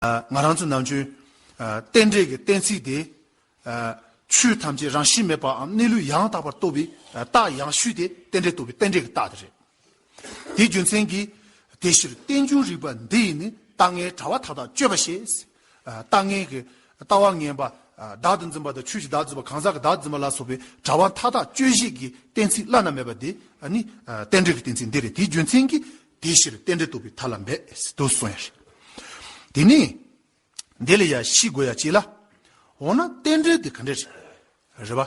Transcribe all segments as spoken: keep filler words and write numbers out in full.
ང་རང་ཚོ་ནམ་རྒྱུན་རྟེན་འབྲེལ་གྱི་གཏན་ཚིགས་དེ། ཆོས་ཐམས་ཅད་རང་བཞིན་མེད་པའམ་གནས་ལུགས་ཡང་དག་པར་རྟོགས་པའི་རྟགས་ཡང་ཤོས་དེ་རྟེན་འབྲེལ་རྟོགས་པའི་རྟེན་འབྲེལ་གྱི་རྟགས་དེ་རེད། དེའི་རྒྱུ་མཚན་གྱིས་དེ་ཕྱིར་རྟེན་འབྱུང་རིགས་པ་འདི་ཡིས་ནི། རྟག་ངན་བྲལ་བ་མཐའ་དག་གཅོད་པར་བྱེད། རྟག་ངན་གྱི་ལྟ་བ་ངན་པ། བདག་ཏུ་འཛིན་པ་དང་ཆོས་ཀྱི་བདག་འཛིན་པ་གང་ཟག་གི་བདག་འཛིན་པ་ལ་སོགས་པའི་བྲལ་བ་མཐའ་དག་གཅོད་བྱེད་ཀྱི་གཏན་ཚིགས་བླ་ན་མེད་པ་དེ་ནི་རྟེན་འབྲེལ་གྱི་གཏན་ཚིགས་འདི་རེད། དེའི་རྒྱུ་མཚན་གྱིས་དེ་ཕྱིར་རྟེན་འབྲེལ་རྟོགས་པའི་མཐའ་ལ་འབད་དོ་གསུངས་ཡ་རེད། དེ་ནི་འདི་ལ་ཡ་ཤེས་དགོས་ཡ་གཅིག་ལ། འོ་ན་རྟེན་འབྲེལ་དེ་ག་འདྲ་རེད། རེད་པ།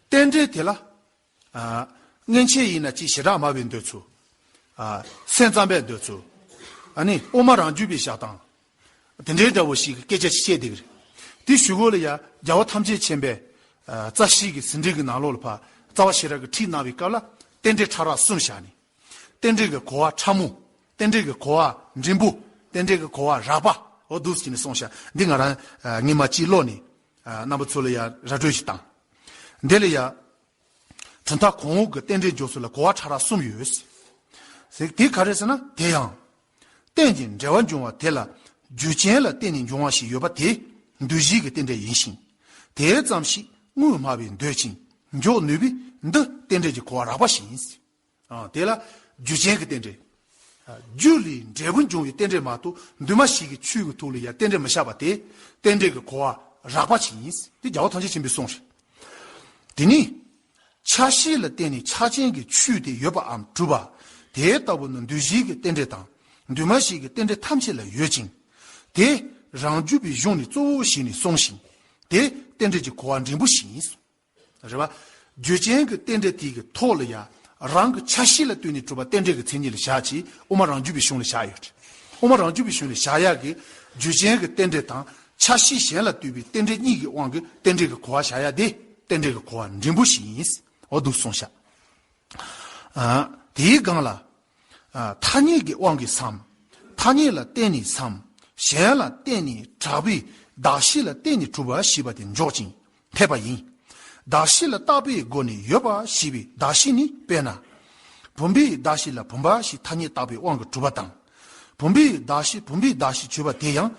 རྟེན་འབྲེལ་དེ་ལ། ཨ། མངོན་ཆེད་ཡིན་ན་ཅིག་བྱེ་བྲག་སྨྲ་བའི་འདོད་ཚུལ། ཨ། སེམས་ཙམ་པའི་འདོད་ཚུལ། ཨ་ནི་དབུ་མ་རང་རྒྱུད་པའི་བཞག་སྟངས། དེ་འདྲའི་འདྲ་བོ་ཞིག་གི་སྐད་ཆ་ཞིག་བཤད་བསྡད་ཀྱི་རེད། དེ་གཞུག་གུ་ལ་ཡ་རྒྱལ་བ་ཐམས་ཅད་མཁྱེན་པའི། ཨ། རྩ་ཤེས་ཀྱི་ཟིན་བྲིས་ཀྱི་ནང་ལོགས་ལ་ཕར་རྩ་བ་ཤེས་རབ་ཀྱིས་ཁྲིད་གནང་བའི་སྐབས་ལ་རྟེན་འབྲེལ་ཕྲ་རགས་གསུམ་བཞག་ནས། རྟེན་འབྲེལ་གྱི་གོ་བ་ཕྲ་མོ། རྟེན་འབྲེལ་གྱི་གོ་བ་འབྲིང་པོ། རྟེན་འབྲེལ་གྱི་གོ་བ་རགས་པ། འོ་འདུག་སེ་བྱས་ནས་གསུངས་ཤག་འདི་ང་རང་ཨ་སྔོན་མ་གཅིག་ཀློག་ནས། ཨ། རྣམ་པ་ཚོ་ལ་ཡ་ར་སྤྲོད་ཞིག་བཏང་། འདི་ལ་ཡ། གྲུབ་མཐའ་གོང་འོག་གི་རྟེན་འབྲེལ་འཇོག་ཚུལ་ལ་གོ་བ་ཕྲ་རགས་གསུམ་ཡོད། ཟེར་དེ་ག་རེ་ཟེར་ན། དེ་ཡང་། རྟེན་ཅིང་འབྲེལ་བར་འབྱུང་བ་དེ་ལ་རྒྱུ་རྐྱེན་ལ་བརྟེན་ནས་འབྱུང་བ་ཞིག་ཡོད་པ་དེ་འདུ་བྱེད་ཀྱི་རྟེན་འབྲེལ་ཡིན་ཞིང་། དེ་ཙམ་ཞིག་དངོས་སྨྲ་བས་འདོད་ཅིང་འཇོག་ནུས་པས་འདི་རྟེན་འབྲེལ་གྱི་གོ་བ་རགས་པ་ཞིག་ཡིན། ཨ། དེ་ལ་རྒྱུ་རྐྱེན་གྱི་རྟེན་འབྲེལ། ཨ། རྒྱུ་ལས་འབྲས་བུ་འབྱུང་བའི་རྟེན་འབྲེལ་མ་གཏོགས་འདུས་མ་བྱས་ཀྱི་ཆོས་ཀྱི་ཐོག་ལ་ཡང་རྟེན་འབྲེལ་མི་བཞག་པ་དེ་རྟེན་འབྲེལ་གྱི་གོ་བ་རགས་པ་ཅིག་ཡིན། དེ་རྒྱལ་བ་ཐམས་ཅད་མཁྱེན་པའི་གསུང་རེད། དེ་ནི། ཆ་ཤས་ལ་བརྟེན་ནས་ཆ་ཅན་གྱི་ཆོས་དེ་ཡོད་པའམ་གྲུབ་པ། དེ་ལྟ་བུ་ནི་འདུས་བྱས་ཀྱི་རྟེན་འབྲེལ་དང་། འདུས་མ་བྱས་ཀྱི་རྟེན་འབྲེལ་ཐམས་ཅད་ལ་ཡོད་ཅིང་། དེ་རང་རྒྱུད་པའི་གཞུང་ནས་གཙོ་བོ་བྱས་ནས་གསུངས་ཤིང་། དེ་རྟེན་འབྲེལ་གྱི་གོ་བ་འབྲིང་པོ་ཞིག་ཡིན། རེད་པ། རྒྱུ་རྐྱེན་གྱི་རྟེན་འབྲེལ་དེ་གི་ཐོག་ལ་ཡ། རང་གི་ཆ་ཤས་ལ་ལྟོས་ནས་གྲུབ་པ་རྟེན་འབྲེལ་གྱི་མཚན་ཉིད་ལ་བཞག་ཅིག་དབུ་མ་རང་རྒྱུད་པའི་གཞུང་ལ་བཞག་ཡོད། དབུ་མ་རང་རྒྱུད་པའི་གཞུང་ལ་བཞག་ཡག་གི་རྒྱུ་རྐྱེན་གྱི་རྟེན་འབྲེལ་དང་ཆ་ཤས་གཞན་ལ་ལྟོས་པའི་རྟེན་འབྲེལ་གཉིས་ཀྱི་དབང་གིས་རྟེན་འབྲེལ་གྱི་གོ་བ་བཞག་ཡག་དེ་རྟེན་འབྲེལ་གྱི་གོ་བ་འབྲིང་པོ་ཞིག་ཡིན། འོ་འདུག་གསུངས་ཤག་ཨ། དེའི་སྒང་ལ། ཨ། ཐ་སྙད་ཀྱི་དབང་གིས་སམ། ཐ་སྙད་ལ་བརྟེན་ནས་སམ། གཞན་ལ་བརྟེན་ནས་གྲགས་པའི་གདགས་གཞི་ལ་བརྟེན་ནས་གྲུབ་པ་ཞེས་པ་དེ་འཇོག་ཅིང་འཐད་པ་ཡིན། གདགས་གཞི་ལ་བཏགས་པའི་སྒོ་ནས་ཡོད་པ་ཞེས་པའི་གདགས་གཞི་ནི། དཔེར་ན། བུམ་པའི་གདགས་གཞི་ལ་བུམ་པ་ཞེས་ཐ་སྙད་བཏགས་པའི་དབང་གིས་གྲུབ་པ་དང་། བུམ་པའི་གདགས་གཞི་བུམ་པའི་གདགས་གཞི་བྱས་པ་དེ་ཡང་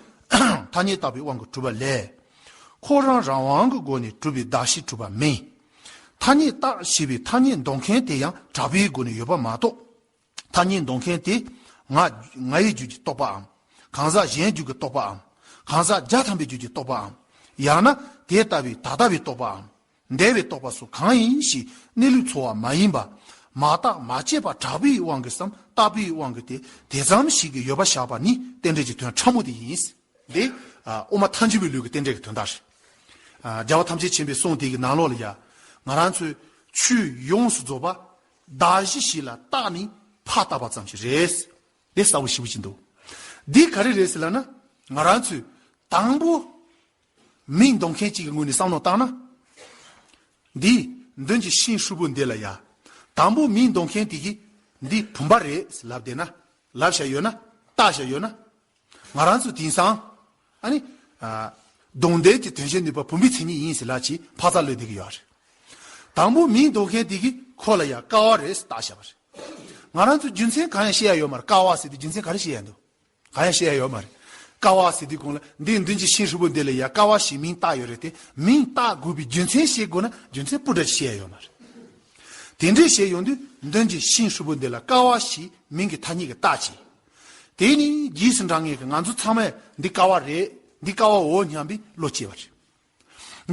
ཐ་སྙད་བཏགས་པའི་དབང་གིས་གྲུབ་པ་ལས། ཁོ་རང་རང་དབང་གི་སྒོ་ནས་གྲུབ་པའི་གདགས་གཞི་གྲུབ་པ་མིན། ཐ་སྙད་བཏགས་ཞེས་པའི་ཐ་སྙད་འདོགས་མཁན་དེ་ཡང་གྲགས་པའི་སྒོ་ནས་ཡོད་པ་མ་གཏོགས། ཐ་སྙད་འདོགས་མཁན་དེ་ང་ང་ཡི་རྒྱུད་ཀྱི་རྟོག་པའམ། གང་ཟག་གཞན་རྒྱུད་ཀྱི་རྟོག་པའམ། གང་ཟག་བརྒྱ་ཐམ་པའི་རྒྱུད་ཀྱི་རྟོག་པའམ། ཡང་ན་དེ་ལྟ་བུའི་ད་ལྟ་བའི་རྟོག་པའམ། འདས་པའི་རྟོག་པ་སོགས་གང་ཡིན་ཞེས་གནས་ལུགས་འཚོལ་བ་མ་ཡིན་པ། མ་བརྟགས་མ་དཔྱད་པར་གྲགས་པའི་དབང་གིས་སམ་བཏགས་པའི་དབང་གིས་དེ་དེ་ཙམ་ཞིག་གི་ཡོད་པ་བཞག་པ་ནི་རྟེན་འབྲེལ་གྱི་དོན་ཕྲ་མོ་དེ་ཡིན། འདི་ཨ་དབུ་མ་ཐལ་འགྱུར་བའི་ལུགས་ཀྱི་རྟེན་འབྲེལ་གྱི་དོན་དག་རེད། ཨ་རྒྱལ་བ་ཐམས་ཅད་མཁྱེན་པའི་གསུང་དེ་གི་ནང་ལོགས་ལ་ཡ། ང་རང་ཚོས་ཆོས་ཡོངས་སུ་རྫོགས་པ་གདགས་གཞི་ཞིག་ལ་བཏགས་ནས་ཕར་བཏགས་པ་ཙམ་ཞིག་རེད། དེ་གསལ་པོ་ཞེ་པོ་ཅིག་འདུག་འདི་ག་རེ་རེད་ཟེར་ལབ་ན། ང་རང་ཚོས་དང་པོ་མིང་འདོགས་མཁན་གཅིག་གི་ངོས་ནས་བསམ་བློ་བཏང་ན། འདི་མདུན་གྱི་ཤིང་ཧྲིལ་པོ་འདི་ལ་ཡ། དང་པོ་མིང་འདོགས་མཁན་དེ་གིས་འདི་བུམ་པ་རེད་ལབ་བསྡད་ན། ལབ་བཞག་ཡོད་ན། བཏགས་བཞག་ཡོད་ན། ང་རང་ཚོ་དེང་སང་། ཨ་ནི། ཨ་གདོང་འདོད་ཀྱི་དོན་བྱེད་ནུས་པ་བུམ་པའི་མཚན་ཉིད་ཡིན་ཟེར་ལབ་ཅིག་ཕར་ཚུར་ལབ་བསྡད་ཀྱི་ཡོད་རེད། དང་པོ་མིང་འདོགས་མཁན་དེ་གིས་ཁོ་ལ་ཡ་ཀ་བ་རེད་ཟེར་བཏགས་བཞག་པ་རེད། ང་རང་ཚོ་རྒྱུ་མཚན་གང་ཡང་བཤད་ཡ་ཡོད་མ་རེད། ཀ་བ་ཟེར་དུས་རྒྱུ་མཚན་ག་རེ་བཤད་ཡ་འདུག་གང་ཡང་བཤད་ཡ་ཡོད་མ་རེད། ཀ་བ་ཟེར་དུས་གོང་ལ་འདིའི་མདུན་གྱི་ཤིང་ཧྲིལ་པོ་འདི་ལ་ཡ་ཀ་བ་ཞེས་མིང་བཏགས་ཡོད་རེད་དེ། མིང་བཏགས་དགོས་པའི་རྒྱུ་མཚན་ཤེས་དགོས་ན་རྒྱུ་མཚན་སྤུ་འདྲ་ཅིག་བཤད་ཡ་ཡོད་མ་རེད། དེ་འདྲས་བཤད་ཡོང་དུས་མདུན་གྱི་ཤིང་ཧྲིལ་པོ་འདི་ལ་ཀ་བ་ཞེས་མིང་གི་ཐ་སྙད་ཀྱིས་བཏགས་བྱས། དེ་ནི་རྗེས་སུ་འབྲང་ངེས་ཀྱི་ང་ཚོ་ཚང་མས་འདི་ཀ་བ་རེད། འདི་ཀ་བའོ་སྙམ་པའི་བློ་སྐྱེས་པ་རེད།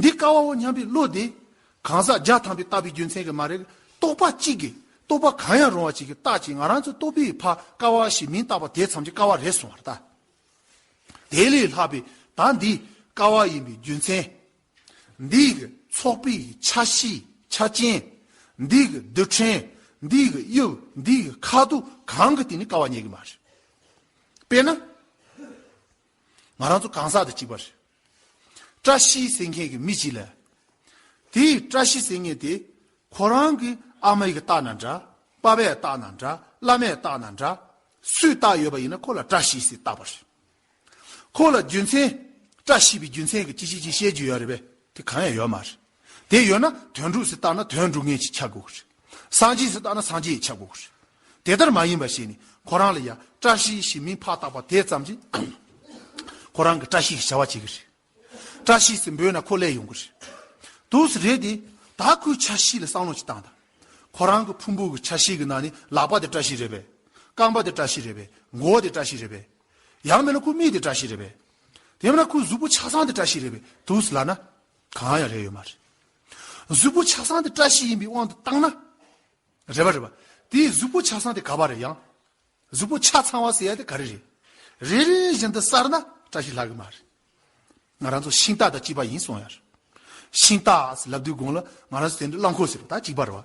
འདི་ཀ་བའོ་སྙམ་པའི་བློ་དེ། གང་ཟག་བརྒྱ་ཐམ་པས་བཏགས་པའི་རྒྱུ་མཚན་གྱིས་མ་རེད། རྟོག་པ་གཅིག་གིས། རྟོག་པ་གང་ཡང་རུང་བ་གཅིག་གིས་བཏགས་ཀྱིས་ང་རང་ཚོ་རྟོག་པའི་ཕར་ཀ་བ་ཞེས་མིང་བཏགས་པ་དེ་ཙམ་གྱིས་ཀ་བ་རེད་སོང་བ་རེད་ད། དེ་ལས་ལྷག་པའི་ད་འདི་ཀ་བ་ཡིན་པའི་རྒྱུ་མཚན། འདི་གི་ཚོགས་པའི་ཆ་ཤས་ཆ་རྐྱེན། འདི་གི་རྡུལ་ཕྲན། འདི་གི་དབྱིབས། འདི་གི་ཁ་དོག་གང་གི་སྟེང་ནས་ཀ་བ་རྙེད་ཀྱི་མ་རེད། དཔེར་ན། ང་རང་ཚོ་གང་ཟག་དང་གཅིག་པ་རེད། བཀྲ་ཤིས་ཟེར་མཁན་གྱི་མི་གཅིག་ལ། དེའི་བཀྲ་ཤིས་ཟེར་མཁན་དེ་ཁོ་རང་གི་ཨ་མ་ཡིས་བཏགས་ན་འདྲ། པ་ཕས་བཏགས་ན་འདྲ། བླ་མས་བཏགས་ན་འདྲ། སུས་བཏགས་ཡོད་པ་ཡིན་ན་ཁོ་ལ་བཀྲ་ཤིས་ཟེར་བཏགས་པ་རེད། ཁོ་ལ་རྒྱུ་མཚན། བཀྲ་ཤིས་པའི་རྒྱུ་མཚན་གྱི་ཅི་ཞིག་ཅིག་བཤད་རྒྱུ་ཡོད་རེད་པས། དེ་གང་ཡང་ཡོད་མ་རེད། དེ་ཡོད་ན་དོན་གྲུབ་ཟེར་བཏགས་ན་དོན་གྲུབ་མཁན་ཞིག་ཆགས་དགོས་ཀྱི་རེད། སངས་རྒྱས་ཟེར་བཏགས་ན་སངས་རྒྱས་ཞིག་ཆགས་དགོས་ཀྱི་རེད། དེ་ལྟར་མ་ཡིན་པ་བྱས་ནས་ཁོ་རང་ལ་ཡ་བཀྲ་ཤིས་ཞེས་མིང་ཕར་བཏགས་པ་དེ་ཙམ་གྱིས། ཁོ་རང་གི་བཀྲ་ཤིས་ཀྱི་བྱ་བ་བྱེད་ཀྱི་རེད། བཀྲ་ཤིས་སུ་འབོད་ན་ཁོ་སླེབས་ཡོང་གི་རེད། དུས་སུ་རེད་དེ། ད་ཁོའི་ཆ་ཤས་ལ་བསམ་བློ་ཞིག་བཏང་དང་། ཁོ་རང་གི་ཕུང་པོ་གི་ཆ་ཤས་ཀྱི་ནང་ནས་ལག་པ་དེ་བཀྲ་ཤིས་རེད་པས། རྐང་པ་དེ་བཀྲ་ཤིས་རེད་པས། མགོ་བོ་དེ་བཀྲ་ཤིས་རེད་པས། ཡང་མིན་ན་ཁོའི་མིག་དེ་བཀྲ་ཤིས་རེད་པས། དེ་མིན་ན་ཁོའི་གཟུགས་པོ་ཆ་ཚང་དེ་བཀྲ་ཤིས་རེད་པས། དུས་སུ་ལབ་ན། གང་ཡང་རེད་ཡོད་མ་རེད། གཟུགས་པོ་ཆ་ཚང་དེ་བཀྲ་ཤིས་ཡིན་པའི་དབང་དུ་བཏང་ན། རེད་པ་རེད་པ། དེའི་གཟུགས་པོ་ཆ་ཚང་དེ་ག་པར་རེད་ཡང་། གཟུགས་པོ་ཆ་ཚང་བ་ཟེར་ཡ་དེ་ག་རེ་རེད། རེ་རེ་བཞིན་དུ་གསར་ན་བཀྲ་ཤིས་ལྷག་གི་མ་རེད། ང་རང་ཚོ་ཤིང་རྟ་དང་གཅིག་པ་ཡིན་གསུང་ཡ་རེད། ཤིང་རྟ་ཟེར་ལབ་དུས་གོང་ལ་ང་རང་ཚོ་དེ་འདྲ་རླངས་འཁོར་ཟེར་བ་ད་གཅིག་པ་རེད་བ།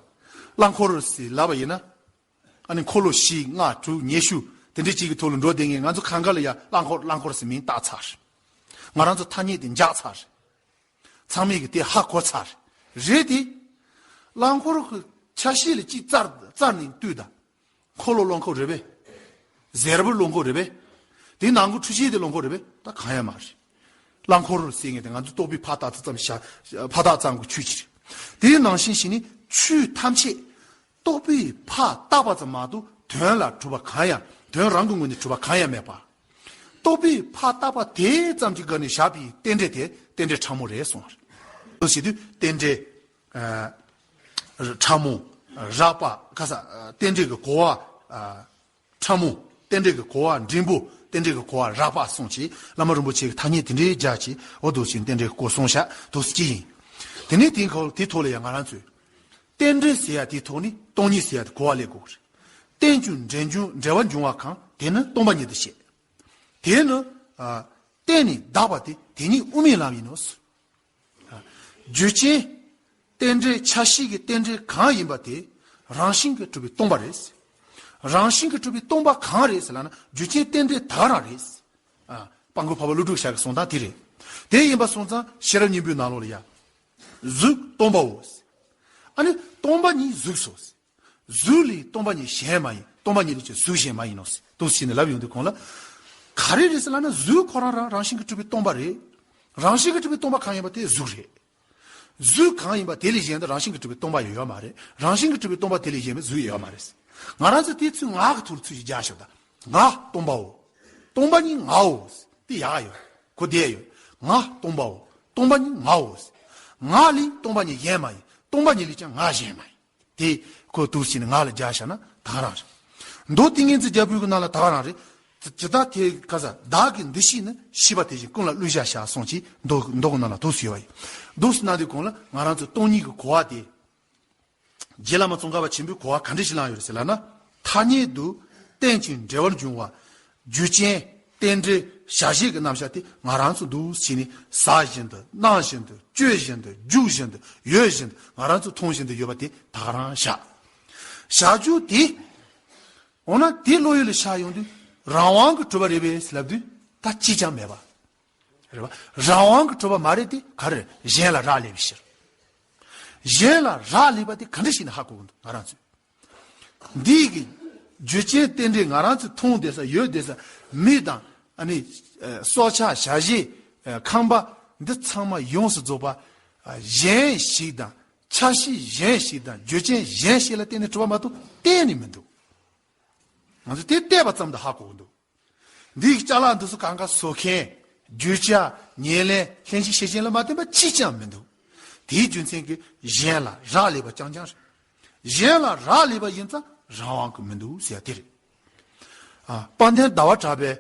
རླངས་འཁོར་ཟེར་ལབ་པ་ཡིན་ན། ཨ་ནི་འཁོར་ལོ་བཞི་ལྔ་དྲུག་ཉི་ཤུ་དེ་འདྲའི་གཅིག་གི་ཐོག་ལ་འགྲོ་བསྡད་མཁན་ང་ཚོ་གང་ག་ལ་ཡ་རླངས་འཁོར་རླངས་འཁོར་ཟེར་མིང་བཏགས་ཚར་རེད། ང་རང་ཚོ་ཐ་སྙད་དེ་འཇགས་ཚར་རེད། ཚང་མས་ཀྱི་དེ་ཧ་གོ་ཚར་རེད་དེ། རླངས་འཁོར་གྱི་ཆ་ཤས་ལ་གཅིག་བཙར་བཙར་ནས་ལྟོས་དང་། འཁོར་ལོ་རླངས་འཁོར་རེད་པས། གཟེར་བུ་རླངས་འཁོར་རེད་པས། དེའི་ནང་གི་འཕྲུལ་ཆས་དེ་རླངས་འཁོར་རེད་པས། ད་གང་ཡང་མ་རེད། རླངས་འཁོར་ཟེར་མཁན་དེ་ང་ཚོ་རྟོག་པས་ཕར་བཏགས་ཙམ་བཞག་ཕར་བཏགས་ཙམ་གྱི་ཆོས་ཅིག་རེད། དེའི་ནང་བཞིན་བྱས་ནས་ཆོས་ཐམས་ཅད་རྟོག་པས་ཕར་བཏགས་པ་ཙམ་མ་གཏོགས་དོན་ལ་གྲུབ་པ་གང་ཡང་དོན་རང་གི་ངོས་ནས་གྲུབ་པ་གང་ཡང་མེད་པ། རྟོག་པས་ཕར་བཏགས་པ་དེ་ཙམ་གྱི་སྒང་ནས་བཞག་པའི་རྟེན་འབྲེལ་དེ་རྟེན་འབྲེལ་ཕྲ་མོ་རེད་གསུངས་པ་རེད། དེ་བྱེད་དུས་རྟེན་འབྲེལ་ཨ་ཕྲ་མོ་རགས་པ་ཁ་ས་རྟེན་འབྲེལ་གྱི་གོ་བ་ཨ་ཕྲ་མོ་རྟེན་འབྲེལ་གྱི་གོ་བ་འབྲིང་པོ་རྟེན་འབྲེལ་གྱི་གོ་བ་རགས་པ་གསུངས་ཀྱིས་བླ་མ་རིན་པོ་ཆེ་གི་ཐ་སྙད་དེ་འདྲའི་རྒྱ་ཆེ་འོ་དོ་ཞིག་རྟེན་འབྲེལ་གྱི་གོ་གསུངས་ཤག་དོ་སི་ཅི་ཡིན། དེ་ནས་དེའི་ཁོ་དེའི་ཐོག་ལ་ཡང་ང་རང་ཚོས། རྟེན་འབྲེལ་ཟེར་ཡ་དེའི་ཐོག་ནས་སྟོང་ཉིད་ཟེར་ཡ་དེ་གོ་བ་ལེན་དགོས་རེད། རྟེན་ཅིང་འབྲེལ་འབྱུང་འབྲེལ་བར་འབྱུང་བ་གང་དེ་ནི་སྟོང་པ་ཉིད་དུ་བཤད། དེ་ནི་ཨ་བརྟེན་ནས་འདག་པ་དེ་དེ་ཉིད་དབུ་མའི་ལམ་ཡིན་ནོ། ཨ་རྒྱུ་རྐྱེན་རྟེན་འབྲེལ་ཆ་ཤས་ཀྱི་རྟེན་འབྲེལ་གང་ཡིན་པ་དེ་རང་བཞིན་གྱིས་གྲུབ་པའི་སྟོང་པ་རེད། རང་བཞིན་གྱིས་གྲུབ་པའི་སྟོང་པ་གང་རེད་ཟེར་ལབ་ན་རྒྱུ་རྐྱེན་རྟེན་འབྲེལ་ད་ག་རང་རེད། ཨ་དཔལ་མགོན་འཕགས་པ་ཀླུ་སྒྲུབ་ཞབས་ཀྱི་གསུང་སྟངས་དེ་རེད། དེ་ཡིན་པ་སོང་ཙང་ཤེས་རབ་སྙིང་པོའི་ནང་ལོགས་ལ་ཡ། གཟུགས་སྟོང་པའོ། ཨ་ནི་སྟོང་པ་ཉིད་གཟུགས་སོ། གཟུགས་ལས་སྟོང་པ་ཉིད་གཞན་མ་ཡིན། སྟོང་པ་ཉིད་ལས་ཀྱང་གཟུགས་གཞན་མ་ཡིན་ནོ། དུ་ཕྱིན་ནས་ལབ་ཡོང་དུས་གོང་ལ། ག་རེ་རེད་ཟེར་ལབ་ན་གཟུགས་ཁོ་རང་རང་རང་བཞིན་གྱིས་གྲུབ་པའི་སྟོང་པ་རེད། རང་བཞིན་གྱིས་གྲུབ་པའི་སྟོང་པ་གང་ཡིན་པ་དེ་གཟུགས་རེད། གཟུགས་གང་ཡིན་པ་དེ་ལས་གཞན་དུ་རང་བཞིན་གྱིས་གྲུབ་པའི་སྟོང་པ་ཡོད་ཡོད་མ་རེད། རང་བཞིན་གྱིས་གྲུབ་པའི་སྟོང་པ་དེ་ལས་གཞན་པའི་གཟུགས་ཡོད་ཡོད་མ་རེད། ང་རང་ཚོ་དེ་ཚོའི་ངག་གི་ཐོག་ལ་ཚུར་ཞིག་རྒྱག་ཤོག་ད། ང་སྟོང་པའོ། སྟོང་པ་ཉིད་ངའོ། དེ་ཡག་ཡོད། གོ་བདེ་ཡོད། ང་སྟོང་པའོ། སྟོང་པ་ཉིད་ངའོ། ང་ལས་སྟོང་པ་ཉིད་གཞན་མ་ཡིན། སྟོང་པ་ཉིད་ལས་ཀྱང་ང་གཞན་མ་ཡིན། དེ་ཁོ་དུ་ཕྱིན་ནས་ང་ལ་རྒྱག་བཞག་ན་ད་ག་རང་རེད། མདོ་ཏིང་ངེ་འཛིན་རྒྱལ་པོའི་གི་ནང་ལ་ད་ག་རང་རེད། ཇི་ལྟར་དེ་ག་ས་བདག་གི་འདུ་ཤེས་ནི་ཤེས་པ་དེ་བཞིན་ཀུན་ལ་བསླུ་བྱ་བྱ་གསུངས་ཀྱིས་མདོ་མདོ་གི་ནང་ལ་དུ་ཟེར་བ་ཡིན། དུ་ཟེར་ན་དེ་གོང་ལ་ང་རང་ཚོ་སྟོང་ཉིད་ཀྱི་གོ་བ་དེ། རྗེ་བླ་མ་ཙོང་ཁ་པ་ཆེན་པོའི་གོ་བ་ག་འདྲ་ཞིག་བླངས་ཡོད་རེད་ཟེར་ལབ་ན། ཐ་སྙད་དུ་རྟེན་ཅིང་འབྲེལ་བར་འབྱུང་བ། རྒྱུ་རྐྱེན་རྟེན་འབྲེལ་བྱ་བྱེད་ཀྱི་རྣམ་གཞག་དེ་ང་རང་ཚོ་འདུག་བྱས་ནས་ཟ་བཞིན་དུ་གནང་བཞིན་དུ་སྤྱོད་བཞིན་དུ་རྒྱུག་བཞིན་དུ་ཡོད་བཞིན་དུ་ང་རང་ཚོ་མཐོང་བཞིན་དུ་ཡོད་པ་དེ་ད་ག་རང་བཞག་བཞག་རྒྱུ་དེ། འོ་ན་དེ་བློ་ཡུལ་ལ་ཤར་ཡོང་དུས་རང་དབང་གི་གྲུབ་པ་རེད་པས་ལབ་དུས་ད་ཅི་ཅང་མེད་པ། རེད་བ། རང་དབང་གི་གྲུབ་པ་མ་རེད་དེ་ག་རེ་རེད། གཞན་ལ་རག་ལས་པའི་ཕྱིར། གཞན་ལ་རག་ལས་པ་དེ་ག་འདྲ་ཞིག་ནས་ཧ་གོ་གི་འདུག་ང་རང་ཚོས། འདིའི་གི་རྒྱུ་རྐྱེན་རྟེན་འབྲེལ་ང་རང་ཚོས་མཐོང་བསྡད་ས་ཡོད་བསྡད་ས་མི་དང་ཨ་ནི་ཨ་སྲོག་ཆགས་བྱ་བྱེད་ཨ་ཁམས་པ་འདི་ཚང་མ་ཡོངས་སུ་རྫོགས་པ་ཨ་གཞན་ཞིག་དང་ཆ་ཤས་གཞན་ཞིག་དང་རྒྱུ་རྐྱེན་གཞན་ཞིག་ལ་བརྟེན་ནས་གྲུབ་པ་མ་གཏོགས་གཏན་ནས་མི་འདུག་ང་ཚོས་དེ་བལྟས་པ་ཙམ་དུ་ཧ་གོ་གི་འདུག་འདིའི་ཅ་ལག་འདི་ཚོ་གང་ག་བཟོ་མཁན། རྒྱུ་ཆ། ཉེར་ལེན། ལྷན་ཅིག་བྱེད་ཅན་ལ་མ་བརྟེན་པ་ཅིས་ཀྱང་མི་འདུག་དེའི་རྒྱུ་མཚན་གྱིས་གཞན་ལ་རག་ལས་པ་རྐྱང་རྐྱང་རེད། གཞན་ལ་རག་ལས་པ་ཡིན་ཙང་རང་དབང་གི་མི་འདུག་ཟེར་ཡ་དེ་རེད། ཨ། དཔལ་ལྡན་ཟླ་བ་གྲགས་པས་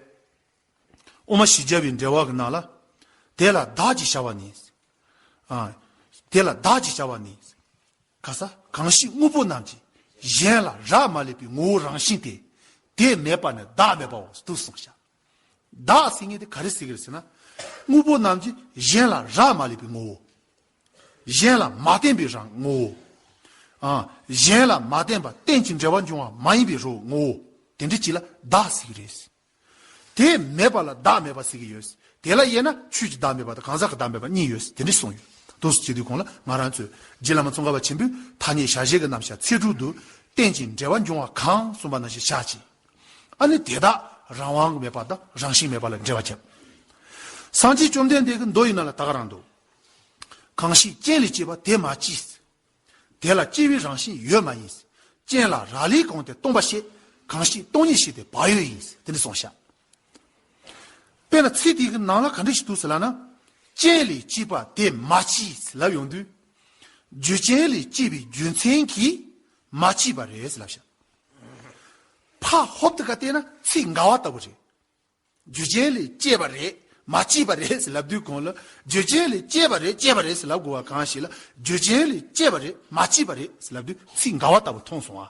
དབུ་མ་བཞི་བརྒྱ་པའི་འགྲེལ་པ་གི་ནང་ལ། དེ་ལ་བདག་ཅེས་བྱ་བ་ནི། ཨ། དེ་ལ་བདག་ཅེས་བྱ་བ་ནི། ག་ས་གང་ཞིག་དངོས་པོ་རྣམས་ཀྱི་གཞན་ལ་རག་མ་ལས་པའི་ངོ་བོ་རང་བཞིན་ཏེ། དེ་མེད་པ་ནི་བདག་མེད་པའོ་དུ་གསུངས་ཤག་བདག་ཟེར་མཁན་དེ་ག་རེ་ཟེར་གི་རེད་ཟེར་ན། དངོས་པོ་རྣམས་ཀྱི་གཞན་ལ་རག་མ་ལས་པའི་ངོ་བོ། གཞན་ལ་མ་བརྟེན་པའི་རང་ངོ་བོ། ཨ། གཞན་ལ་མ་བརྟེན་པ་རྟེན་ཅིང་འབྲེལ་བར་འབྱུང་བ་མ་ཡིན་པའི་རང་ངོ་བོ། དེ་འདྲ་ཅིག་ལ་བདག་ཟེར་གི་རེད། དེ་མེད་པ་ལ་བདག་མེད་པ་ཟེར་གྱི་ཡོད། དེ་ལ་དབྱེ་ན་ཆོས་ཀྱི་བདག་མེད་པ་དང་གང་ཟག་གི་བདག་མེད་པ་གཉིས་ཡོད། དེ་འདྲ་གསུངས་ཡོད། དུ་སུ་བྱེད་དུས་གོང་ལ་ང་རང་ཚོས་རྗེ་བླ་མ་ཙོང་ཁ་པ་ཆེན་པོས་ཐ་སྙད་བྱ་བྱེད་ཀྱི་རྣམ་གཞག་ཚིག་དྲུག་ཏུ་རྟེན་ཅིང་འབྲེལ་བར་འབྱུང་བ་གང་གསུངས་པ་ནང་བཞིན་བཞག་ཅིང་། ཨ་ནི་དེ་དག་རང་དབང་གི་མེད་པ་དང་རང་བཞིན་མེད་པ་ལ་འགྲེལ་བ་བརྒྱབ། སངས་རྒྱས་བཅོམ་ལྡན་འདས་ཀྱི་མདོ་ཡི་ནང་ལ་ད་ག་རང་འདུག་གང་ཞིག་རྐྱེན་ལས་སྐྱེས་པ་དེ་མ་སྐྱེས། དེ་ལ་སྐྱེ་བའི་རང་བཞིན་ཡོད་མ་ཡིན། རྐྱེན་ལ་རག་ལས་གང་དེ་སྟོང་པ་ཞེས། གང་ཞིག་སྟོང་ཉིད་ཞེས་དེ་བག་ཡོད་ཡིན། དེ་འདྲ་གསུངས་ཤག་དཔེར་ན་ཚིག་དེ་གི་ནང་ལ་ག་འདྲ་ཞིག་འདུག་ཟེར་ལབ་ན། རྐྱེན་ལས་སྐྱེས་པ་དེ་མ་སྐྱེས་ལབ་ཡོང་དུས། རྒྱུ་རྐྱེན་ལས་སྐྱེས་པའི་རྒྱུ་མཚན་གྱིས་མ་སྐྱེས་པ་རེད་ཟེར་ལབ་ཤག་ཕར་ཧོབ་ཏེ་ག་བལྟས་ན་ཚིག་འགལ་བ་ལྟ་བུ་རེད། རྒྱུ་རྐྱེན་ལས་སྐྱེས་པ་རེད། མ་སྐྱེས་པ་རེད་ཟེར་ལབ་དུས་གོང་ལ། རྒྱུ་རྐྱེན་ལས་སྐྱེས་པ་རེད། སྐྱེས་པ་རེད་ཟེར་ལབ་དགོས་པ་གང་ཞིག་ལ། རྒྱུ་རྐྱེན་ལས་སྐྱེས་པ་རེད། མ་སྐྱེས་པ་རེད་ཟེར་ལབ་དུས་ཚིག་འགལ་བ་ལྟ་བུ་མཐོང་སོང་ཨ།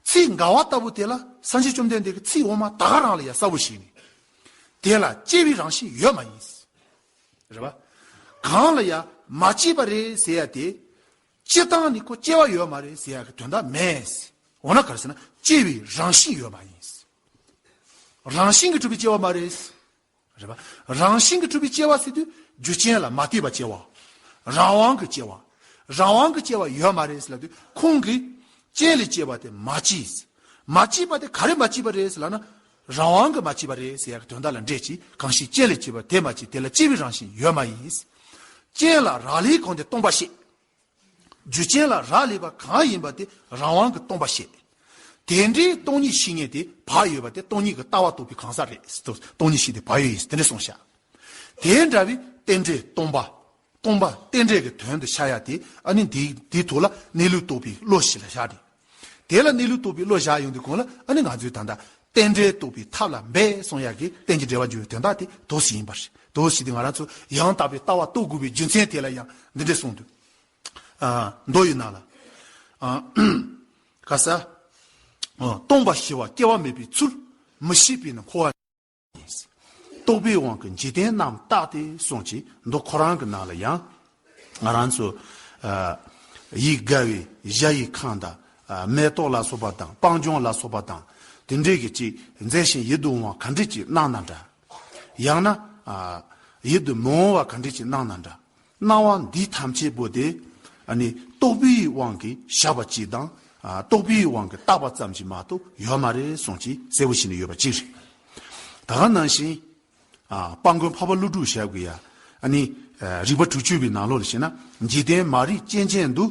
ཚིག་འགལ་བ་ལྟ་བུ་དེ་ལ་སངས་རྒྱས་བཅོམ་ལྡན་འདས་ཀྱིས་ཚིག་འོ་མ་ད་ག་རང་ལ་ཡ་གསལ་པོ་ཞིག་ནས། དེ་ལ་སྐྱེ་བའི་རང་བཞིན་ཡོད་མ་ཡིན། རེད་པ། གང་ལ་ཡ་མ་སྐྱེས་པ་རེད་ཟེར་ཡ་དེ། སྤྱིར་བཏང་ནི་ཁོ་སྐྱེ་བ་ཡོད་མ་རེད་ཟེར་ཡ་གི་དོན་དག་མེད། འོ་ན་ག་རེ་ཟེར་ན་སྐྱེ་བའི་རང་བཞིན་ཡོད་མ་ཡིན། རང་བཞིན་གྱིས་གྲུབ་པའི་སྐྱེ་བ་མ་རེད། རེད་པ། རང་བཞིན་གྱིས་གྲུབ་པའི་སྐྱེ་བ་ཟེར་དུས་རྒྱུ་རྐྱེན་ལ་མ་ལྟོས་པར་སྐྱེ་བ། རང་དབང་གིས་སྐྱེ་བ། རང་དབང་གིས་སྐྱེ་བ་ཡོད་མ་རེད་ཟེར་ལབ་དུས་ཁོང་གིས་རྐྱེན་ལས་སྐྱེས་པ་དེ་མ་སྐྱེས། མ་སྐྱེས་པ་དེ་ག་རེ་མ་སྐྱེས་པ་རེད་ཟེར་ལབ་ན། རང་དབང་གིས་མ་སྐྱེས་པ་རེད་ཟེར་ཡ་གི་དོན་དག་ལ་འགྲེལ་གྱིས། གང་ཞིག་རྐྱེན་ལས་སྐྱེས་པ་དེ་མ་སྐྱེས། དེ་ལ་སྐྱེ་བའི་རང་བཞིན་ཡོད་མ་ཡིན། རྐྱེན་ལ་རག་ལས་གང་དེ་སྟོང་པ་བཤད། རྒྱུ་རྐྱེན་ལ་རག་ལས་པ་གང་ཡིན་པ་དེ་རང་དབང་གིས་སྟོང་པ་བཤད། དེ་འདྲའི་སྟོང་ཉིད་བཤད་མཁན་དེ་བག་ཡོད་པ་དེ་སྟོང་ཉིད་ཀྱི་ལྟ་བ་རྟོགས་པའི་གང་ཟག་རེད། སྟོང་ཉིད་བཤད་དེ་བག་ཡོད་ཡིན་དེ་འདྲ་གསུངས་ཤག་དེ་འདྲ་བའི་རྟེན་འབྲེལ་སྟོང་པ། སྟོང་པ་རྟེན་འབྲེལ་གྱི་དོན་དུ་ཤར་ཡ་དེ་ཨ་ནི་འདི་འདིའི་ཐོག་ལ་གནས་ལུགས་རྟོགས་པའི་བློ་ཞིག་ལ་བཞག་དེ། དེ་ལ་གནས་ལུགས་རྟོགས་པའི་བློ་བཞག་ཡོང་དུས་གོང་ལ་ཨ་ནི་ང་ཚོས་ད་ལྟ་རྟེན་འབྲེལ་རྟོགས་པའི་ཐབས་ལ་འབད་གསུང་ཡ་གི་རྟེན་གྱི་འབྲེལ་བ་འཇུག་པའི་དོན་དག་དེ་དོགས་ཟིན་ཡིན་པ་རེད། དོགས་ཟིན་དེ་ང་རང་ཚོ་ཡང་དག་པའི་ལྟ་བ་རྟོགས་དགོས་པའི་རྒྱུ་མཚན་དེ་ལ་ཡང་འདི་འདྲ་གསུངས་འདུག་ཨ། མདོ་ཡི་ནང་ལ། ཨ། ག་ས། ཨ། སྟོང་པ་ཞི་བ་སྐྱེ་བ་མེད་པའི་ཚུལ། མི་ཤེས་པས་ནི་འཁོར་བ། རྟོག་པའི་དབང་གིས་འཇིག་རྟེན་རྣམས་བརྟགས་ཏེ་གསུངས་ཀྱི་མདོ་ཁོ་རང་གི་ནང་ལ་ཡང་། ང་རང་ཚོ། ཨ། ཡིད་དགའ་བའི་གཞལ་ཡས་ཁང་དང་། ཨ། མེ་ཏོག་ལ་སོགས་པ་དང་སྤང་ལྗོངས་ལ་སོགས་པ་དང་། དེ་འདྲའི་གི་ཅིག་མཛེས་ཤིང་ཡིད་དུ་འོང་བ་ག་འདྲ་ཅིག་སྣང་ན་འདྲ། ཡང་ན། ཨ། ཡིད་དུ་མི་འོང་བ་ག་འདྲ་ཅིག་སྣང་ན་འདྲ། སྣང་བ་འདི་ཐམས་ཅད་པོ་དེ། ཨ་ནི་རྟོག་པའི་དབང་གིས་བཞག་པ་ཅིག་དང་། ཨ། རྟོག་པའི་དབང་གིས་བཏགས་པ་ཙམ་ཅིག་མ་གཏོགས་ཡོད་མ་རེད་གསུངས་ཀྱི་གསལ་པོ་ཞིག་ནས་ཡོད་པ་ཅིག་རེད། ད་ག་ནང་བཞིན། ཨ། དཔལ་མགོན་འཕགས་པ་ཀླུ་སྒྲུབ་ཞབས་ཀྱི་ཡ། ཨ་ནི། ཨ། རིགས་པ་དྲུག་ཅུ་པའི་ནང་ལོགས་ལ་བྱས་ན། འཇིག་རྟེན་མ་རིག་རྐྱེན་ཅན་དུ།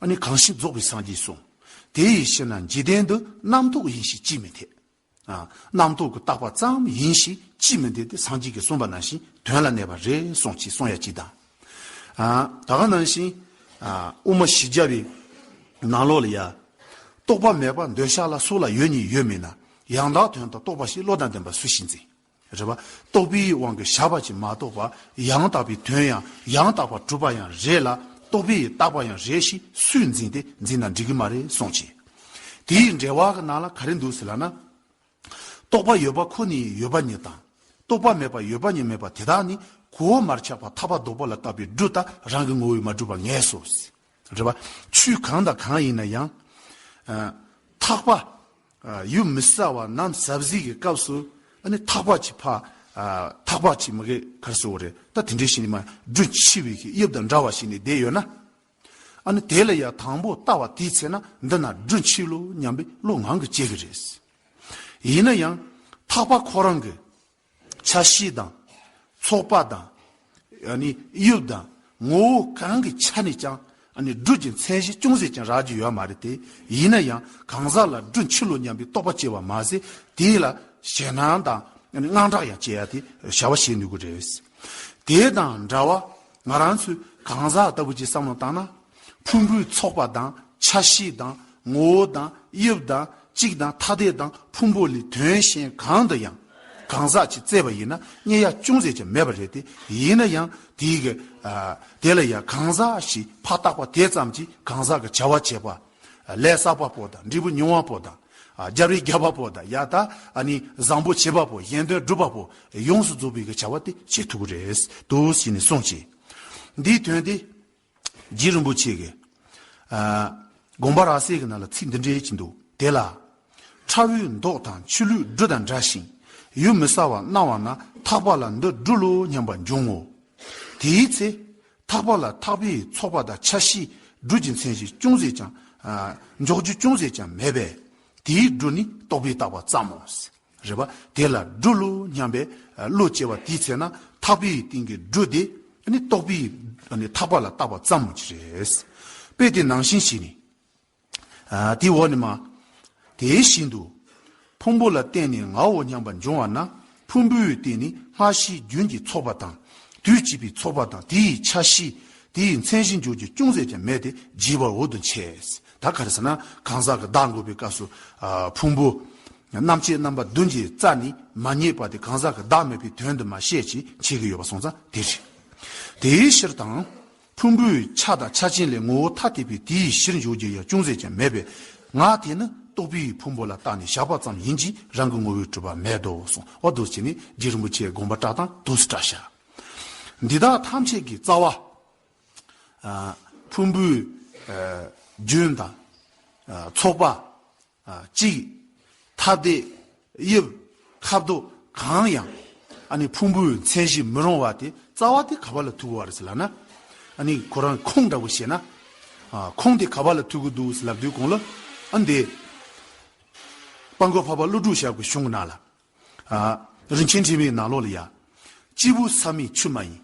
ཨ་ནི་གང་ཞིག་རྫོགས་པའི་སངས་རྒྱས་གསུངས། དེ་ཡི་ཕྱིར་ན་འཇིག་རྟེན་འདི་རྣམ་རྟོག་ཡིན་ཞེས་ཅིས་མི་འཐད། ཨ། རྣམ་རྟོག་གིས་བཏགས་པ་ཙམ་ཡིན་ཞེས་ཅིས་མི་འཐད་དེ་སངས་རྒྱས་ཀྱིས་གསུངས་པ་ནང་བཞིན་དོན་ལ་གནས་པ་རེད་གསུངས་ཅེས་གསུང་ཡ་གཅིག་དང་། ཨ། ད་ག་ནང་བཞིན། ཨ། དབུ་མ་བཞི་བརྒྱ་པའི་ནང་ལོགས་ལ་ཡ། རྟོག་པ་མེད་པར་འདོད་ཆགས་ལ་སོགས་ལ་ཡོད་ཉིད་ཡོད་མིན་ན། ཡང་དག་དོན་དང་རྟོགས་པ་ཞིག་བློ་དང་ལྡན་པ་སུ་ཞིག་འཛིན། རེད་པ། རྟོག་པའི་དབང་གིས་བཞག་པ་ཅིག་མ་གཏོགས་པ་ཡང་དག་པའི་དོན་ཡང་ཡང་དག་པར་གྲུབ་པ་ཡང་རེད་ལ། རྟོག་པས་བཏགས་པ་ཡང་རེད་ཞེས་སུས་འཛིན་ཏེ་འཛིན་ན་འགྲིག་གི་མ་རེད་གསུངས་ཀྱི། དེའི་འགྲེལ་བ་གི་ནང་ལ་ག་རེ་འདུག་ཟེར་ལབ་ན། རྟོག་པ་ཡོད་པ་ཁོ་ནས་ཡོད་པ་ཉིད་དང་། རྟོག་པ་མེད་པ་ཡོད་པ་ཉིད་མེད་པ་དེ་དག་ནི་གོ་བར་མ་ཆགས་པ་ཐག་པ་རྡོག་པ་ལ་བཏགས་པའི་སྦྲུལ་ལྟར་རང་གི་ངོ་བོས་མ་གྲུབ་པར་ངེས་སོ། རེད་པ། ཆོས་གང་དང་གང་ཡིན་ན་ཡང་། ཨ། ཐག་པ། ཨ། ཡུམ་མི་གསལ་བ་ནམ་ཟབ་ཟིན་གྱི་སྐབས་སུ་ཨ་ནི་ཐག་པ་ཅིག་ཕ། ཨ། ཐག་པ་ཅིག་མི་གེ་གར་སོ་རེད། ད་དེ་འདྲའི་ཞིག་ནི་མ་སྦྲུལ་འཆི་བའི་གི་དབྱིབས་དང་འདྲ་བ་ཞིག་ནི་བསྡད་ཡོད་ན། ཨ་ནི་དེ་ལ་ཡང་དང་པོ་ལྟ་བ་དེའི་ཚེ་ན་འདི་ན་སྦྲུལ་འཆི་ལོ་སྙམ་པའི་བློ་ངང་གིས་སྐྱེ་གི་རེད། ཡིན་ན་ཡང་ཐག་པ་ཁོ་རང་གི་ཆ་ཤས་དང་། ཚོགས་པ་དང་། ཨ་ནི་དབྱིབས་དང་ངོ་བོ་གང་གི་ཆ་ནས་ཀྱང་ཨ་ནི་སྦྲུལ་གྱི་མཚན་གཞི་ཅུང་ཟད་ཀྱང་རག་རྒྱུ་ཡོད་མ་རེད་དེ། ཡིན་ན་ཡང་གང་ཟག་ལ་སྦྲུལ་འཆི་ལོ་སྙམ་པའི་རྟོག་པ་སྐྱེ་བ་མ་ཟད། དེ་ལ་ཞེད་སྣང་དང་ཨ་ནི་དངངས་སྐྲག་ཡང་སྐྱེ་ཡ་དེ་བྱ་བ་བྱེད་ནུས་ཀྱི་རེད། དེ་དང་འདྲ་བ་ང་རང་ཚོའི་གང་ཟག་ལྟ་བུ་ཅིག་བསམ་བློ་བཏང་ན། ཕུང་པོའི་ཚོགས་པ་དང་ཆ་ཤས་དང་ངོ་བོ་དང་དབྱིབས་དང་གཅིག་དང་ཐ་དད་དང་ཕུང་པོ་ལས་དོན་གཞན་གང་དུ་ཡང་གང་ཟག་ཅིག་བཙས་པ་ཡིན་ན་རྙེད་ཡ་ཅུང་ཟད་ཀྱང་མེད་པ་རེད་དེ། ཡིན་ན་ཡང་དེའི་གི། ཨ། དེ་ལ་ཡང་གང་ཟག་ཞིག་ཕར་བཏགས་པ་དེ་ཙམ་གྱིས་གང་ཟག་གི་བྱ་བ་བྱེད་པ། ལས་བསགས་པ་པོ་དང་འབྲས་བུ་མྱོང་བ་པོ་དང་། ཨ། རྒྱལ་བའི་རྒྱལ་བ་པོ་དང་ཡ་ད་ཨ་ནི་བཟང་པོ་བྱེད་པ་པོ་གཞན་དོན་སྒྲུབ་པ་པོ་ཡོངས་སུ་རྫོགས་པའི་གི་བྱ་བ་དེ་བྱེད་ཐུབ་ཀྱི་རེད་འདུག་ཟེར་ནས་གསུངས་ཀྱི། འདིའི་དོན་དེ། རྗེ་རིན་པོ་ཆེ་གིས། ཨ། དགོངས་པ་རབ་གསལ་གྱི་ནང་ལ་ཚིག་འདི་འདྲའི་ཅིག་འདུག་དེ་ལ། ཁྲ་བོའི་མདོག་དང་ཆུ་ལུད་སྦྲུལ་དང་འདྲ་ཞིང་། ཡུམ་མི་གསལ་བར་སྣང་བ་ན་ཐག་པ་ལ་འདི་སྦྲུལ་ལོ་སྙམ་པ་འབྱུང་ངོ་། དེའི་ཚེ། ཐག་པ་ལ་ཐག་པའི་ཚོགས་པ་དང་ཆ་ཤས་སྦྲུལ་གྱི་མཚན་གཞི་ཅུང་ཟད་ཀྱང་། ཨ། འཇོག་རྒྱུ་ཅུང་ཟད་ཀྱང་མེད་པས། དེའི་སྦྲུལ་ནི་རྟོག་པས་བཏགས་པ་ཙམ་མོ། རེད་པ། དེ་ལ་སྦྲུལ་ལོ་སྙམ་པའི་བློ་སྐྱེ་བ་དེའི་ཚེ་ན་ཐག་པའི་སྟེང་གི་སྦྲུལ་དེ་ནི་རྟོག་པའི་ཐག་པ་ལ་བཏགས་པ་ཙམ་མོ་ཅིག་རེད། དཔེ་དེ་ནང་བཞིན་བྱས་ནས། ཨ། དེའི་འོག་ནས་མ། དེ་བཞིན་དུ། ཕུང་པོ་ལ་བརྟེན་ནས་ངའོ་སྙམ་པ་འབྱུང་བ་ན། ཕུང་པོའི་སྟེང་ནས་སྔ་ཕྱི་རྒྱུན་གྱི་ཚོགས་པ་དང་། དུས་གཅིག་པའི་ཚོགས་པ་དང་དེའི་ཆ་ཤས། དེའི་མཚན་གཞི་འཇོག་རྒྱུ་ཅུང་ཟད་ཀྱང་མེད་དེ་བརྗེ་བར་འོག་ཏུ་འཆད། ད་ག་རེ་ཟེར་ན་གང་ཟག་གི་བདག་འགོག་པའི་སྐབས་སུ་ཕུང་པོ་རྣམ་བཅད་རྣམ་པ་བདུན་གྱི་རྩ་ནི་མ་རྙེད་པ་དེ་གང་ཟག་གི་བདག་མེད་པའི་དོན་དུ་མ་བཤད་ཅིང་འཆད་ཀྱི་ཡོད་པ་སོང་ཙང་དེ་རེད། དེའི་ཕྱིར་དང་། ཕུང་པོའི་ཆ་དང་ཆ་ཅན་ལས་ངོ་བོ་ཐ་དད་པའི་དེའི་ཕྱིར་འཇོག་རྒྱུ་ཡང་ཅུང་ཟད་ཀྱང་མེད་པས་ང་དེ་ནི་རྟོག་པའི་ཕུང་པོ་ལ་བརྟགས་ནས་བཞག་པ་ཙམ་ཡིན་གྱི་རང་གི་ངོ་བོས་གྲུབ་པ་མེད་དོ་གསུངས། འོ་འདུག་བྱས་ནས་རྗེ་རིན་པོ་ཆེའི་དགོངས་པ་བཀྲལ་སྟངས་འདུག་སེ་བཀྲལ་བཞག་འདི་དག་ཐམས་ཅད་ཀྱི་རྩ་བ། ཨ། ཕུང་པོའི་ཨ་རྒྱུན་དང་། ཨ། ཚོགས་པ། ཨ། གཅིག་ཐ་དད། དབྱིབས། ཁ་དོག་གང་ཡང་། ཨ་ནི་ཕུང་པོའི་མཚན་གཞི་མི་རུང་བ་དེ་རྩ་བ་དེ་ག་བ་ལ་ཐུག་གི་ཡོད་རེད་ཟེར་ལབ་ན། ཨ་ནི་ཁོ་རང་ཁུངས་འདྲ་བོ་བཤད་ན། ཨ། ཁུངས་དེ་ག་བ་ལ་ཐུག་གི་འདུག་ཟེར་ལབ་དུས་གོང་ལ། ཨ་འདི། དཔལ་མགོན་འཕགས་པ་ཀླུ་སྒྲུབ་ཞབས་ཀྱི་གཞུང་གི་ནང་ལ། ཨ། རིན་ཆེན་ཕྲེང་བའི་ནང་ལོགས་ལ་ཡ། སྐྱེས་བུ་ས་མེད་ཆུ་མ་ཡིན།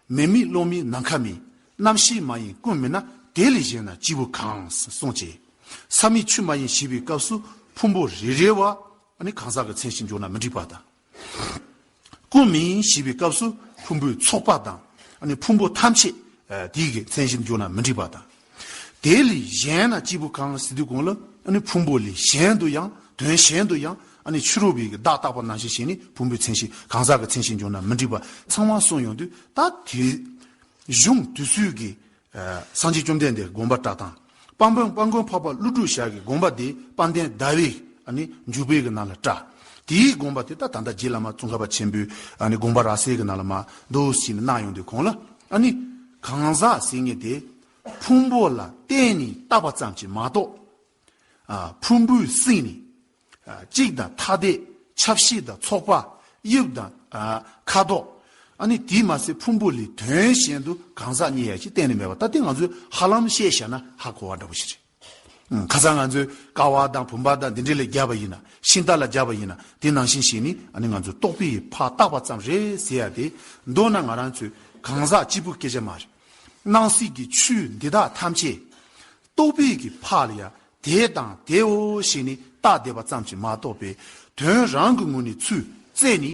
མེ་མེད་རླུང་མེད་ནམ་མཁའ་མེད། རྣམ་ཤེས་མ་ཡིན་ཀུན་མེད་ན། དེ་ལས་གཞན་ན་སྐྱེས་བུ་གང་། གསུངས་ཀྱི། ས་མེད་ཆུ་མ་ཡིན་ཞེས་པའི་སྐབས་སུ་ཕུང་པོ་རེ་རེ་བ་ཨ་ནི་གང་ཟག་གི་མཚན་གཞི་འཇོག་ན་མི་འགྲིག་པ་དང་། ཀུན་མེད་ཞེས་པའི་སྐབས་སུ་ཕུང་པོའི་ཚོགས་པ་དང་ཨ་ནི་ཕུང་པོ་ཐམས་ཅད་དེའི་གི་མཚན་གཞི་འཇོག་ན་མི་འགྲིག་པ་དང་། དེ་ལས་གཞན་ན་སྐྱེས་བུ་གང་ཟེར་དུས་གོང་ལ་ཨ་ནི་ཕུང་པོ་ལས་གཞན་དུ་ཡང་དོན་གཞན་དུ་ཡང་ཨ་ནི་ཕྱི་རོལ་པའི་གི་བདག་བཏགས་པ་ནང་བཞིན་བྱས་ནས་ཕུང་པོའི་མཚན་གཞི་གང་ཟག་གི་མཚན་གཞི་འཇོག་ན་མི་འགྲིག་པ་ཚང་མ་གསུངས་ཡོང་དུས། ད་དེ་གཞུང་དེ་ཚོའི་གི་ཨ་སངས་རྒྱས་བཅོམ་ལྡན་འདས་དགོངས་པ་བཀྲལ་སྟངས། དཔལ་མགོན་དཔལ་མགོན་འཕགས་པ་ཀླུ་སྒྲུབ་ཞབས་ཀྱི་དགོངས་པ་དེ་དཔལ་ལྡན་ཟླ་བའི་ཨ་ནི་འཇུག་པའི་གི་ནང་ལ་བཀྲལ། དེའི་དགོངས་པ་དེ་ད་ད་ལྟ་རྗེ་བླ་མ་ཙོང་ཁ་པ་ཆེན་པོའི་ཨ་ནི་དགོངས་པ་རབ་གསལ་གྱི་ནང་ལ་མར་འདུག་སེ་གནང་ཡོང་དུས་གོང་ལ། ཨ་ནི་གང་ཟག་ཟེར་མཁན་དེ་ཕུང་པོ་ལ་བརྟེན་ནས་བཏགས་པ་ཙམ་གྱིས་མ་གཏོགས། ཨ། ཕུང་པོའི་སྟེང་ནས། ཨ། གཅིག་དང་ཐ་དད། ཆ་ཤས་དང་ཚོགས་པ། དབྱིབས་དང་། ཨ། ཁ་དོག་ཨ་ནི་དེས་མ་ཟད་ཕུང་པོ་ལས་དོན་གཞན་དུ་གང་ཟག་རྙེད་ཡ་ཅིག་གཏན་ནས་མེད་པ། ད་དེ་ང་ཚོས་ཧ་ལམ་བཤད་བཞག་ན་ཧ་གོ་བ་འདྲ་བོ་ཞིག་རེད། ཨང་། ཁ་སང་ང་ཚོས་ཀ་བ་དང་བུམ་པ་དང་འདི་འདྲ་ལ་བརྒྱབ་པ་ཡིན་ན། ཤིང་རྟ་ལ་བརྒྱབ་པ་ཡིན་ན། དེ་ནང་བཞིན་བྱས་ནས་ཨ་ནི་ང་ཚོས་རྟོག་པས་ཕར་བཏགས་པ་ཙམ་རེད་ཟེར་ཡ་དེ། མདོར་ན་ང་རང་ཚོས་གང་ཟག་གཅིག་པུ་སྐད་ཆ་མ་རེད། སྣང་སྲིད་ཀྱི་ཆོས་འདི་དག་ཐམས་ཅད་རྟོག་པའི་གི་ཕར་ལ་ཡ་དེ་དང་དེའོ་ཞེས་ནས་བཏགས་བསྡད་པ་ཙམ་གྱིས་མ་གཏོགས་པའི་དོན་རང་གི་ངོས་ནས་ཚུར་བཙལ་ནས།